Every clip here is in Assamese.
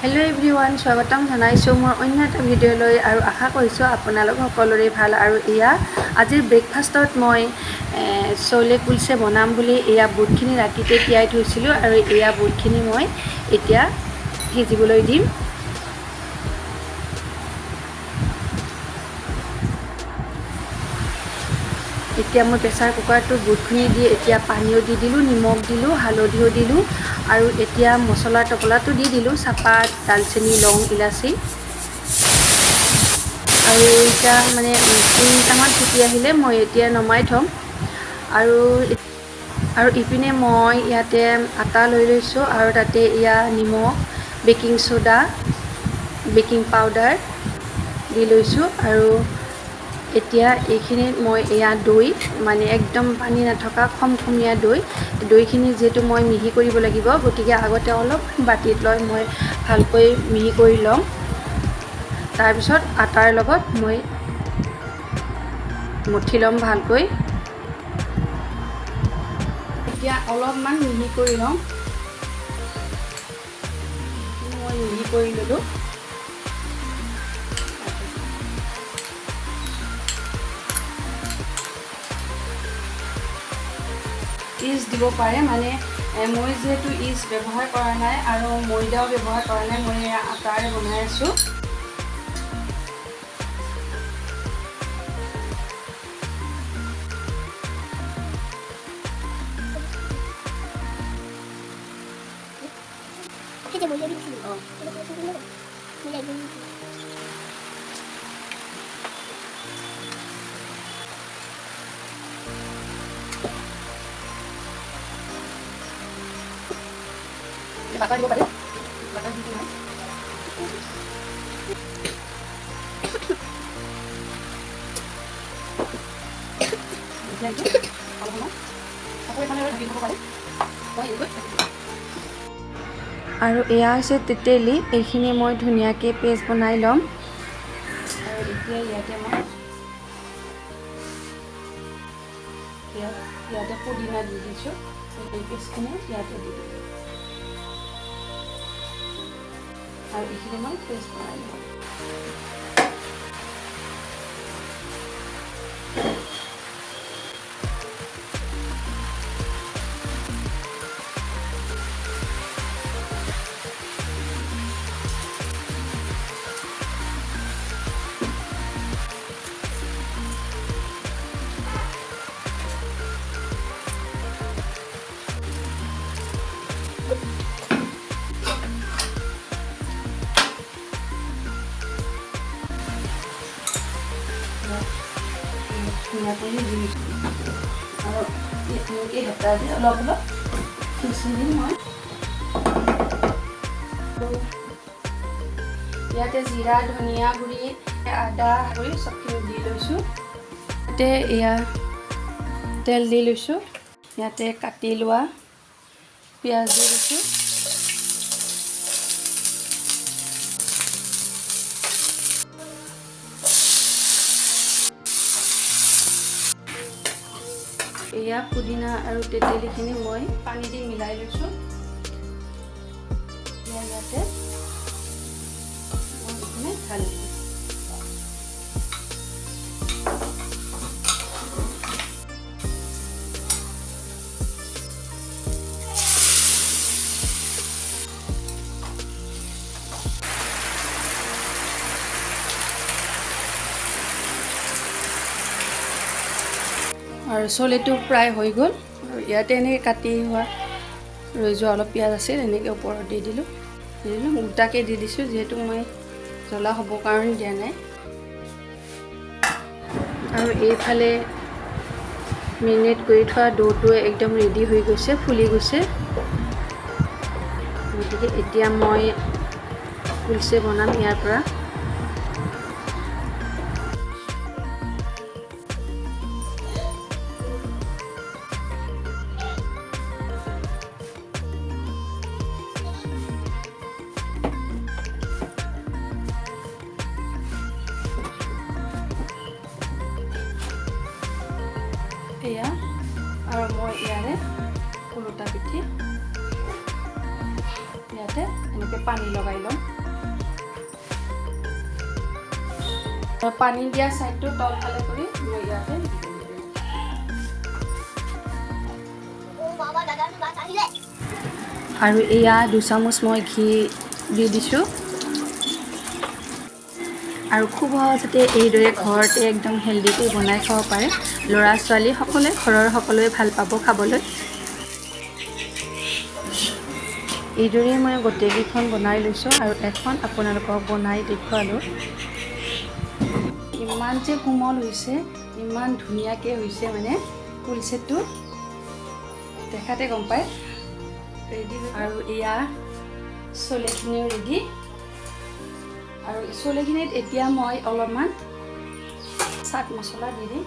হেল্ল' এভৰিৱান, স্বাগতম জনাইছোঁ মোৰ অন্য এটা ভিডিঅ'লৈ আৰু আশা কৰিছোঁ আপোনালোক সকলোৰে ভাল। আৰু এয়া আজিৰ ব্ৰেকফাষ্টত মই চলে কুলচে বনাম বুলি এয়া বুটখিনি ৰাতিতে তিয়াই থৈছিলোঁ আৰু এয়া বুটখিনি মই এতিয়া সিজিবলৈ দিম। এতিয়া মই প্ৰেছাৰ কুকাৰটোত বুটখিনি দি এতিয়া পানীও দি দিলোঁ, নিমখ দিলোঁ, হালধিও দিলোঁ আৰু এতিয়া মছলাৰ টোপোলাটো দি দিলোঁ, চাহপাত, ডালচেনি, লং, ইলাচি। আৰু এতিয়া মানে 3টামান চিটি আহিলে মই এতিয়া নমাই থ'ম। আৰু আৰু ইপিনে মই ইয়াতে আটা লৈ লৈছোঁ আৰু তাতে এয়া নিমখ, বেকিং চ'ডা, বেকিং পাউডাৰ দি লৈছোঁ। আৰু এতিয়া এইখিনিত মই এয়া দৈ, মানে একদম পানী নথকা খমখমীয়া দৈ, দৈখিনি যিহেতু মই মিহি কৰিব লাগিব, গতিকে আগতে অলপ বাতিত লৈ মই ভালকৈ মিহি কৰি ল'ম। তাৰপিছত আটাৰ লগত মই মঠি ল'ম ভালকৈ। এতিয়া অলপমান মিহি কৰি ল'ম। মই মিহি কৰি ল'লোঁ। ইষ্ট দিব পাৰে, মানে মই যিহেতু ইষ্ট ব্যৱহাৰ কৰা নাই আৰু ময়দাও ব্যৱহাৰ কৰা নাই, মই আটাৰে বনাই আছোঁ। বাটাৰ দিব পাৰে, বাটাৰ দি দিম। অলপ সময় কাপোৰ এখনেৰে ঢাকি থ'ব পাৰে, মই এনেকৈ। আৰু এয়া হৈছে তেতেলী, এইখিনি মই ধুনীয়াকৈ পেষ্ট বনাই ল'ম। আৰু এতিয়া ইয়াতে মই ইয়াতে পুদিনা দি দিছোঁ, এই পেষ্টখিনি ইয়াতে দি দিছোঁ আৰু এইখিনি মই পেষ্ট বনাই ল'ম। ধুনীয়াকৈ দি আৰু এনেকৈ হেতা দি অলপ অলপ পিচি দিম মই। ইয়াতে জিৰা, ধনিয়া গুড়ি, আদা গুড়ি চবখিনি দি লৈছোঁ। ইয়াতে এয়া তেল দি লৈছোঁ। ইয়াতে কাটি লোৱা পিঁয়াজ দি লৈছোঁ। এয়া পুদিনা আৰু তেতেলীখিনি মই পানী দি মিলাই লৈছোঁ। ইয়াতে মই এইখিনি ঢালি দিম। আৰু চলেটো প্ৰায় হৈ গ'ল। আৰু ইয়াতে এনেকৈ কাটি হোৱা ৰৈ যোৱা অলপ পিঁয়াজ আছিল, এনেকৈ ওপৰত দি দিলোঁ, দি দিলোঁ, গোটাকৈ দি দিছোঁ, যিহেতু মই জ্বলা হ'বৰ কাৰণে দিয়া নাই। আৰু এইফালে মেৰিনেট কৰি থোৱা দৈটো একদম ৰেডি হৈ গৈছে, ফুলি গৈছে। গতিকে এতিয়া মই কুলচে বনাম ইয়াৰ পৰা। এয়া আৰু মই ইয়াৰে ওলোটা পিঠি ইয়াতে এনেকৈ এনেকৈ পানী লগাই ল'ম। পানী দিয়া ছাইডটো তলফালে কৰি মই ইয়াতে দি দিম। আৰু এয়া 2 চামুচ মই ঘি দি দিছোঁ। আৰু খুব সহজতে এইদৰে ঘৰতে একদম হেল্ডিকৈ বনাই খাব পাৰে। ল'ৰা ছোৱালী সকলোৱে, ঘৰৰ সকলোৱে ভাল পাব খাবলৈ। এইদৰেই মই গোটেইকেইখন বনাই লৈছোঁ আৰু এখন আপোনালোকক বনাই দেখুৱালোঁ। ইমান যে কোমল হৈছে, ইমান ধুনীয়াকৈ হৈছে, মানে কুলচেটো দেখাতে গম পায়। ৰেডি। আৰু এয়া চলেখিনিও ৰেডি। আৰু চলেখিনিত এতিয়া মই অলপমান চাট মছলা দি দিম,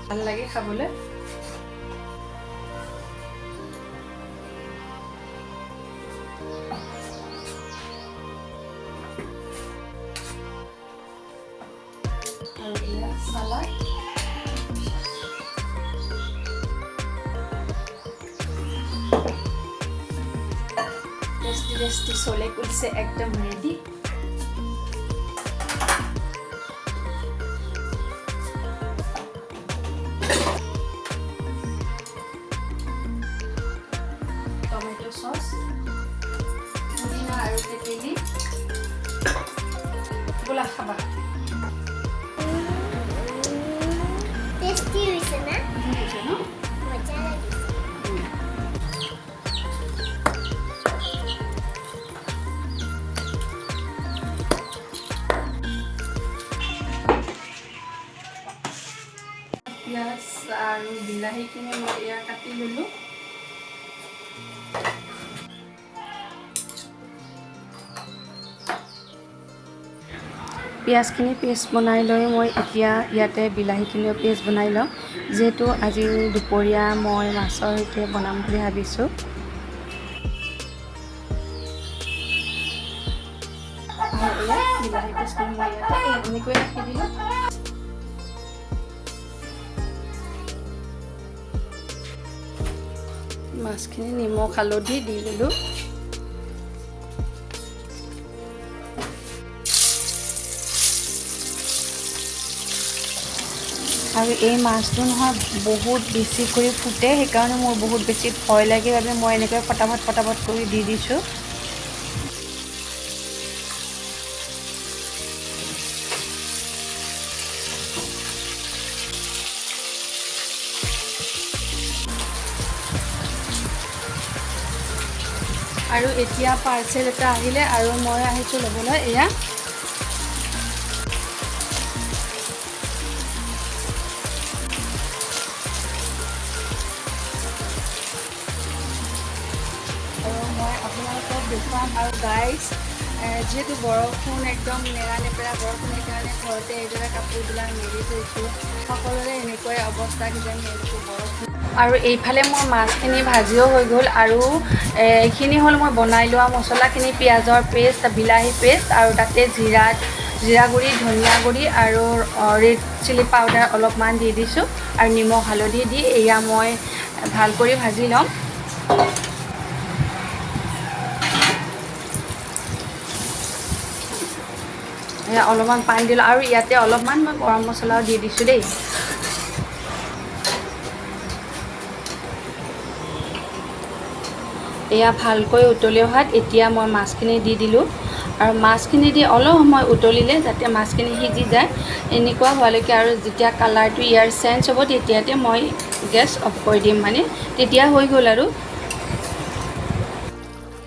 ভাল লাগে খাবলৈ। আৰু এয়া চালাড। টেষ্টি টেষ্টি চলে কুলচে একদম ৰেডি। টমেট' চচ, পুদিনা আৰু তেতেলী। ব'লা, খাবা। টেষ্টি হৈছে না? হৈছে ন? মজা লাগিছে। পিঁয়াজ আৰু বিলাহীখিনি মই এয়া কাটি ল'লোঁ। পিঁয়াজখিনি পেষ্ট বনাই লৈ মই এতিয়া ইয়াতে বিলাহীখিনিও পেষ্ট বনাই ল'ম, যিহেতু আজি দুপৰীয়া মই মাছৰ সৈতে বনাম বুলি ভাবিছোঁ। আৰু এয়া বিলাহী পেষ্টখিনি মই ইয়াতে এনেকৈ ৰাখি দিলোঁ। মাছখিনি নিমখ হালধি দি ল'লোঁ। আৰু এই মাছটো নহয় বহুত বেছি কৰি ফুটে, সেইকাৰণে মোৰ বহুত বেছি ভয় লাগে বাবে মই এনেকৈ ফটাফট ফটাফট কৰি দি দিছোঁ। আৰু এতিয়া পাৰ্চেল এটা আহিলে আৰু মই আহিছোঁ ল'বলৈ। এয়া আৰু মই আপোনালোকক দেখুৱাম। আৰু গাইজ, যিহেতু বৰষুণ, একদম নেৰা নেপেৰা বৰষুণ, সেইকাৰণে ঘৰতে এইদৰে কাপোৰবিলাক মেলি থৈছোঁ। সকলোৰে এনেকুৱাই অৱস্থা কিজানি, এনেকৈ বৰষুণ। আৰু এইফালে মোৰ মাছখিনি ভাজিও হৈ গ'ল। আৰু এইখিনি হ'ল মই বনাই লোৱা মছলাখিনি, পিঁয়াজৰ পেষ্ট, বিলাহী পেষ্ট আৰু তাতে জিৰা গুড়ি, ধনিয়া গুড়ি আৰু ৰেড চিলি পাউডাৰ অলপমান দি দিছোঁ আৰু নিমখ হালধি দি এয়া মই ভাল কৰি ভাজি ল'ম। এয়া অলপমান পানী দিলোঁ আৰু ইয়াতে অলপমান মই গৰম মছলাও দি দিছোঁ দেই। এয়া ভালকৈ উতলি অহাত এতিয়া মই মাছখিনি দি দিলোঁ। আৰু মাছখিনি দি অলপ সময় উতলিলে, যাতে মাছখিনি সিজি যায়, এনেকুৱা হোৱালৈকে আৰু যেতিয়া কালাৰটো ইয়াৰ চেঞ্জ হ'ব, তেতিয়াতে মই গেছ অফ কৰি দিম, মানে তেতিয়া হৈ গ'ল। আৰু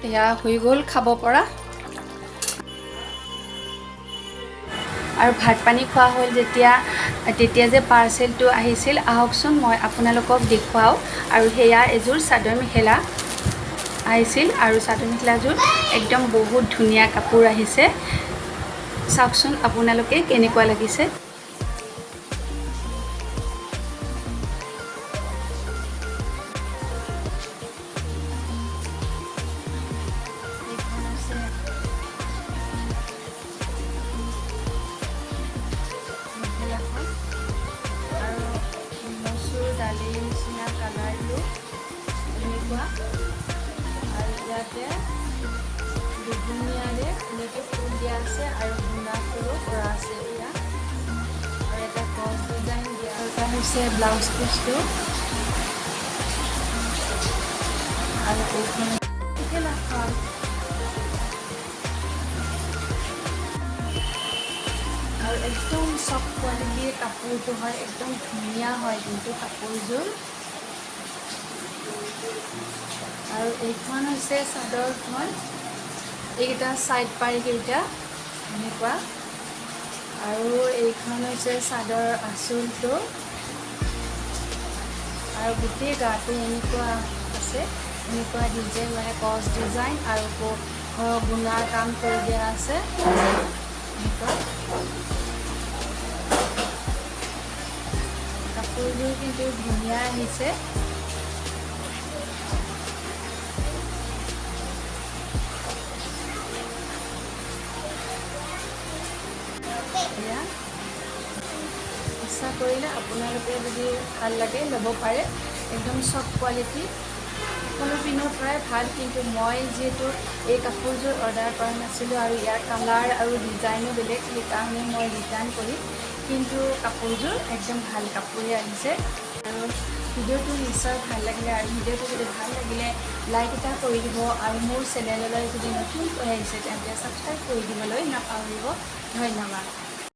এয়া হৈ গ'ল খাব পৰা। আৰু ভাত পানী খোৱা হ'ল যেতিয়া, তেতিয়া যে পাৰ্চেলটো আহিছিল, আহকচোন মই আপোনালোকক দেখুৱাওঁ। আৰু সেয়া এযোৰ চাদৰ মেখেলা আহিছিল আৰু চাদৰ মেখেলাযোৰ একদম বহুত ধুনীয়া কাপোৰ আহিছে। চাওকচোন আপোনালোকে কেনেকুৱা লাগিছে। এইখন হৈছে মেখেলাখন আৰু মচুৰ দালিৰ নিচিনা কালাৰটো এনেকুৱা। আৰু ইয়াতে বেগুনীয়াৰে এনেকৈ ফুল দিয়া আছে আৰু গুণা ফুলো কৰা আছে এয়া। আৰু এটা গছ ডিজাইন দিয়া। আৰু এটা হৈছে ব্লাউজ পিচটো। আৰু এইখন মেখেলাখন। আৰু একদম চফ্ট কোৱালিটিৰ কাপোৰটো হয়, একদম ধুনীয়া হয় কিন্তু কাপোৰযোৰ। আৰু এইখন হৈছে চাদৰখন। এইকেইটা ছাইড পাৰিকেইটা এনেকুৱা। আৰু এইখন হৈছে চাদৰ আঁচলটো। আৰু গোটেই গাটো এনেকুৱা আছে, এনেকুৱা ডিজাইন, মানে গছ ডিজাইন আৰু গুণাৰ কাম কৰি দিয়া আছে এনেকুৱা। কাপোৰযোৰ কিন্তু ধুনীয়া আহিছে। এয়া ইচ্ছা কৰিলে আপোনালোকে যদি ভাল লাগে ল'ব পাৰে। একদম চফ্ট কোৱালিটি, সকলো পিনৰ পৰাই ভাল। কিন্তু মই যিহেতু এই কাপোৰযোৰ অৰ্ডাৰ কৰা নাছিলোঁ আৰু ইয়াৰ কালাৰ আৰু ডিজাইনো বেলেগ, সেইকাৰণে মই ৰিটাৰ্ণ কৰিম। কিন্তু কাপোৰযোৰ একদম ভাল কাপোৰেই আহিছে। আৰু ভিডিঅ'টো নিশ্চয় ভাল লাগিলে, আৰু ভিডিঅ'টো যদি ভাল লাগিলে লাইক এটা কৰি দিব, আৰু মোৰ চেনেললৈ যদি নতুনকৈ আহিছে তেন্তে ছাবস্ক্ৰাইব কৰি দিবলৈ নাপাহৰিব। ধন্যবাদ।